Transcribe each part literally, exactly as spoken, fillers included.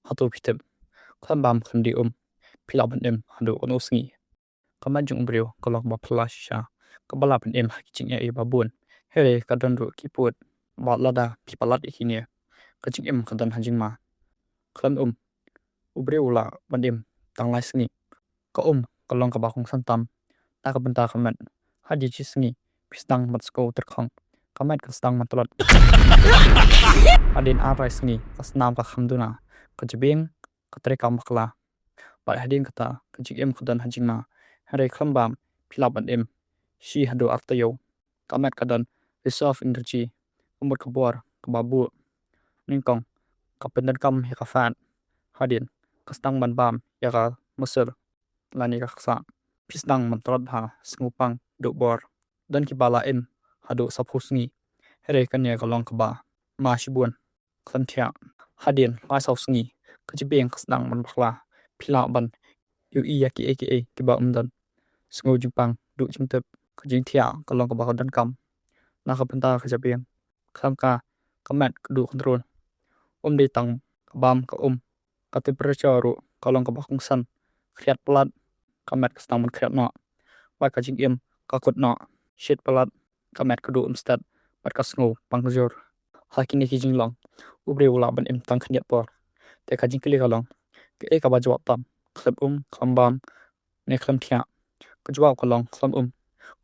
Hato phi tip? Khlem bam khlem die um, phi lah ban im haduh katno sngi? Ka met jong u briew ka long kaba phylla shisha, kaba lah ban im ha ki jingeh ba bun. Hynrei ka don ruh ki pud ba lada phi palat ïa kine, ka jingim ka don ha jingma. Khlem um, u briew u lah ban im tang lai sngi. Ka um ka long kaba kongsan tam. Na ka bynta ka met, hadien shi sngi phi sdang ban sngewtyrkhong, ka met ka sdang ban tlot. Hadien ar lai sngi ka snam ka kham duna, ka jabieng ka treikam bakla. Bad hadien kata ka jingim ka don ha jingma. Hynrei khlem bam phi lah ban im shi haduh ar taïew. Ka met ka don reserve energy, ka mut ka bor kaba buh. Nyngkong ka pyndonkam ïa ka fat. Hadien ka sdang ban bam ïa ka muscle lane ka ksah. Phi sdang ban tlot bha, sngewpang, duh bor. Don kiba lah im haduh sawphew sngi. Hynrei kane ka long kaba ma shibun. Khlem thiah, hadien lai saw sngi ka jabieng ka sdang ban bakla. Phi lah ban ïohi ïa kiei kiei kiba ym don. Sngew jingpang, duh jingtip, ka jingthiah ka long kaba ka donkam. Na ka bynta ka jabieng, khlem ka, ka met ka duh control. Ym dei tang ka bam ka um, ka temperature ruh ka long kaba kongsan. Khriat palat, ka met ka sdang ban khriat noh. Bad ka jingim ka kut noh. Shit palat, ka met ka duh ym stet bad ka sngew pang jur. Ha kine ki jinglong u briew u lah ban im tang khyndiat por. Te ka jingkylli ka long, kaei kaba jubab tam, khlem um, khlem bam, ne khlem thiah? Ka jubab ka long khlem um.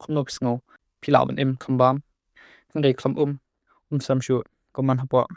Kumno phi sngew? Phi lah ban im khlem bam? Hynrei khlem um, um slem shuh, kumno hapoh